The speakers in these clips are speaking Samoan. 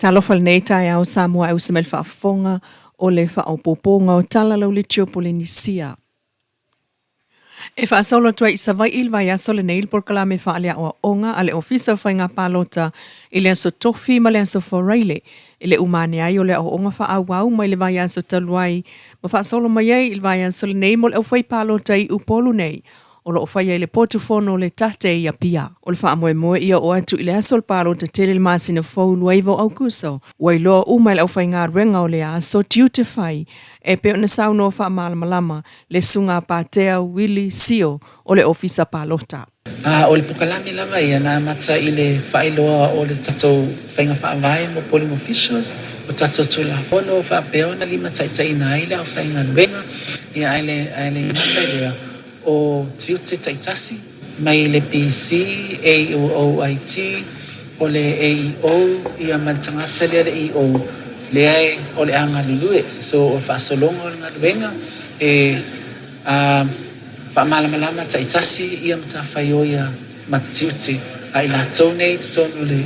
Talofa lenei taeao Samoa e usi mai le faafofoga o le faaopoopoga o tala lauliti o Polenisia. E faasolo atu ai i Savai'i i le vaiaso lenei le polokalame faaleaoaoga a le Ofisa o Faiga Palota i le Aso Tofi ma le Aso Faraile i le uma ane ai o le aoaoga faaauau mai le vaiaso talu ai ma faasolo mai ai i le vaiaso lenei mo le aufaipalota i Upolu nei o lo o faia i le potu fono o le Tate i Apia. O le faamoemoe ia oo atu i le aso o le palota tele i le masina fou 29 o Aukuso, ua iloa uma e le aufaigaluega o lea aso tiute fai e pei ona saunoa faamalamalama le Susuga Patea Willie Sio o le Ofisa Palota. A o le pokalame lava ia na amata i le faailoa o le tatou faiga faavae mo polling officials, o tatou Tulafono faapea ona limataitaiina ai le aufaigaluega, ia ae le ae le gata i lea, o tiute taitasi mai le PC, AOOIT, o le AEO ia ma le tagata lea le EO lea o le a galulue. So o le faasologa o le galuega e faamalamalama taitasi ia matafaioi ma tiute a i latou nei i totonu o le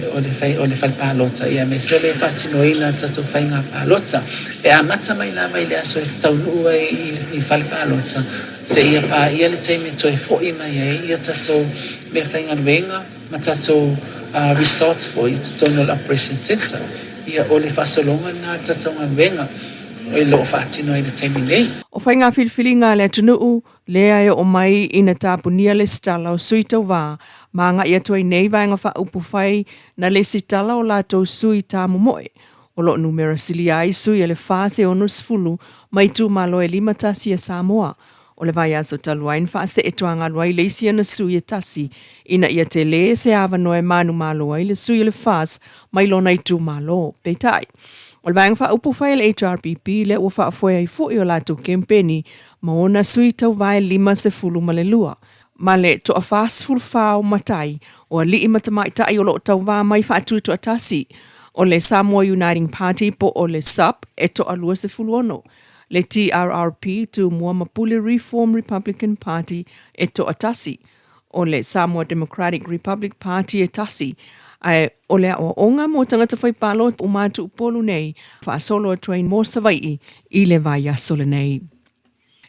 o le fale palota ia aemaise o le faatinoina o tatou faiga palota. E amata mai lava i le aso e taunuu ai i fale palota seia paia le taimi e toe foi mai ai ia tatou meafaigaluega ma tatou resort foi i totonu o le Operation Centre. Ia o le faasologa lena o le tatou galuega o lo o faatino ai i le taimi nei. O faiga filifiliga a le atunuu lea e oo mai ina tapunia lesitala o sui tauva ma agai atu ai nei vaega faaupufai na lesitala o latou sui tamomoe o lo o numera silia ai sui a le 4 se 60 mai itumalo e 51 a Samoa. O le vaiaso talu ai na faasee tuagalu ai le isi ana sui e tasi ina ia tele se avanoa e manumalo ai le sui o le FAS mai lona itumalo. Peitai, o le vaega faaupufai a le HRPP lea ua faafoe ai foi o latou kempeni ma ona sui tauva e 52 ma le toa-44 o matai o alii ma tamaitai o lo o tauva mai faatutoatasi o le Samoa Uniting Party po o le SUP e toa-26, le TRRP, Tumua ma Pule Reform Republican Party, e toatasi, o le Samoa Democratic Republic Party e tasi, ae o le aoaoga mo tagata fai palota uma atu Upolu nei faasolo atu ai mo Savai'i i le vaiaso lenei.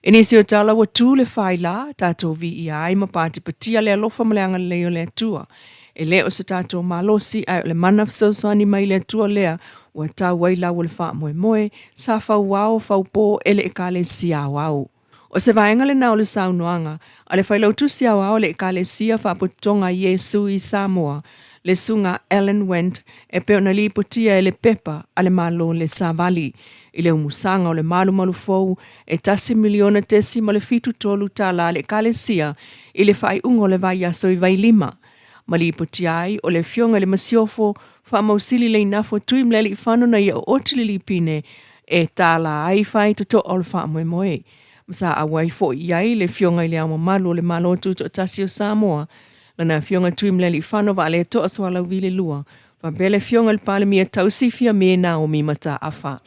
I nisi o tala ua tu le faila, tatou viia ai ma patipatia le alofa ma le agalelei o le Atua. E le o se tatou malosi ae o le mana fesoasoani mai le Atua lea ua tau ai lau o le faamoemoe, sa fauao faupō e le Ekalesia Aoao. O se vaega lena o le saunoaga a le Failautusi Aoao o le Ekalesia Faapotopotoga a Iesu i Samoa, le Susuga Alan Wendt, e pei ona lipotia e le Pepa a le Malo le Savali i le umusaga o le malumalu fou e tasi miliona tesi ma le fitu tolu tala a le Ekalesia i le faaiuga o le vaiaso i Vailima, ma lipotia ai o le Afioga i le Masiofo Faamausili Leinafo Tuimalealiifano na ia ooti le lipine e tālā ai faitotoa o le faamoemoe. Ma sa auai foi i ai le Afioga i Le Ao Mamalu o le Malo Tutoatasi o Samoa, Lana Afioga Tuimalealiifano Vaaletoa Sualauvi le Lua, faapea le Afioga i le Palemia Tausi Fiame Naomi Mataafa.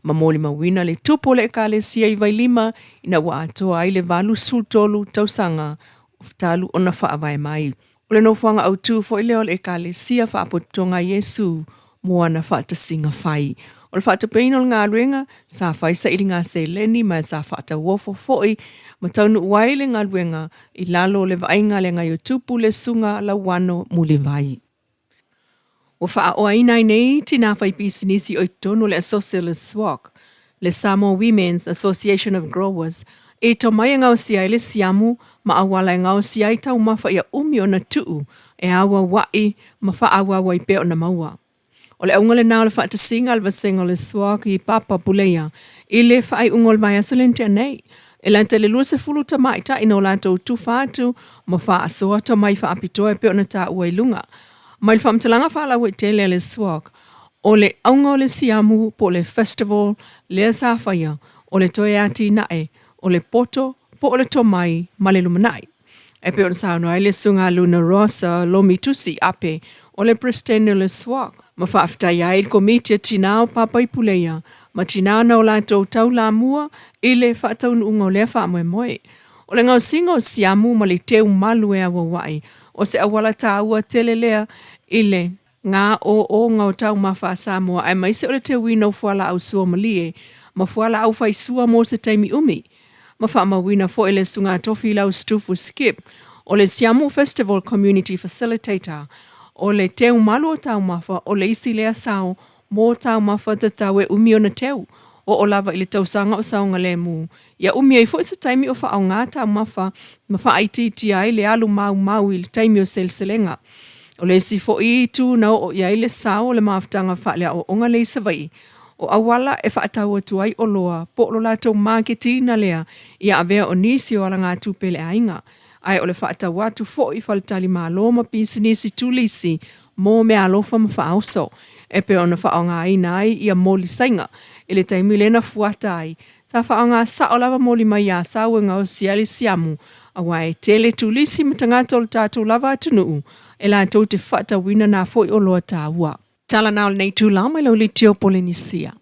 Ma molimauina le tupu o le Ekalesia i Vailima ina ua atoa ai le 83 tausaga talu ona faavae mai. O le nofoaga autu foi lea o le Ekalesia Faapotopotoga a Iesu mo ana faatasiga fai. O le faatupeina o le galuega, sa fai sailiga seleni ma sa faatauofo foi ma taunuu ai le galuega i lalo o le vaaiga a le Agaiotupu le Susuga Lauano Mulivai. Ua faaoaina ai nei tinā faipisinisi o i totonu o le Asosi o le SWOG, le Samoa Women's Association of Growers, i tomai e gaosia ai le siamu ma auala e gaosia ai taumafa ia umi ona tuu e auaua'i ma faaauau ai pea ona maua. O le auga lena o le faatasiga a le vasega o le SWOG i Papa Puleia i le faaiuga o le vaiaso lea na tea nei. E lata i le 20 tamaitai na o latou tufa atu ma faasoa tomai faapitoa e pei ona taua i luga. Mai le faamatalaga faalauaitele a le SWOG, o le auga o le siamu po o le festival lea sa faia, o le toe atinae o le poto po o le tomai ma le lumanai. E pei ona saunoa ai le Susuga Luna Rosa Lomi Tusi Ape o le Peresetene o le SWOG, ma faafetai ai i le Komiti a Tina o Papa Ipuleia ma tina na o latou taulamua i le faataunuuga o lea faamoemoe. O le gaosiga o siamu ma le teu malu e auauai, o se auala taua tele lea i le. Gaoioga o taumafa a Samoa aemaise o le teuina o fualaau suamalie ma fualaau faisua mo se taimi umi. Ma faamauina foi le Susuga Tofilau Situfu Skip, o le Siamu Festival Community Facilitator, o le teu malu o taumafa o le isi lea sao mo taumafa tatau e umi ona teu, oo lava i le tausaga o saogalemu, ia umi ai foi se taimi o faaaoga taumafa ma faaitiitia ai le alu maumau i le taimi o seleselega. O le isi foi itu na oo i ai le sao o le mafutaga faaleaoaoga lea i Savaii, o auala e faatau atu ai oloa po o lo latou maketiina lea ia avea o nisi o alagatupe a le aiga, ae o le faatau atu foi i faletalimalo ma pisinisi tulisi mo meaalofa ma faaoso e pei ona faaaogaina ai ia moli saiga i le taimi lea na fuata ai. Sa faaaoga sao lava moli mai Asau e gaosi ai le siamu, aua e tele turisi ma tagata o le tatou lava atunuu e latou te faatauina na foi oloa taua. Tala na o lenei itula mai lau Litio Polenisia.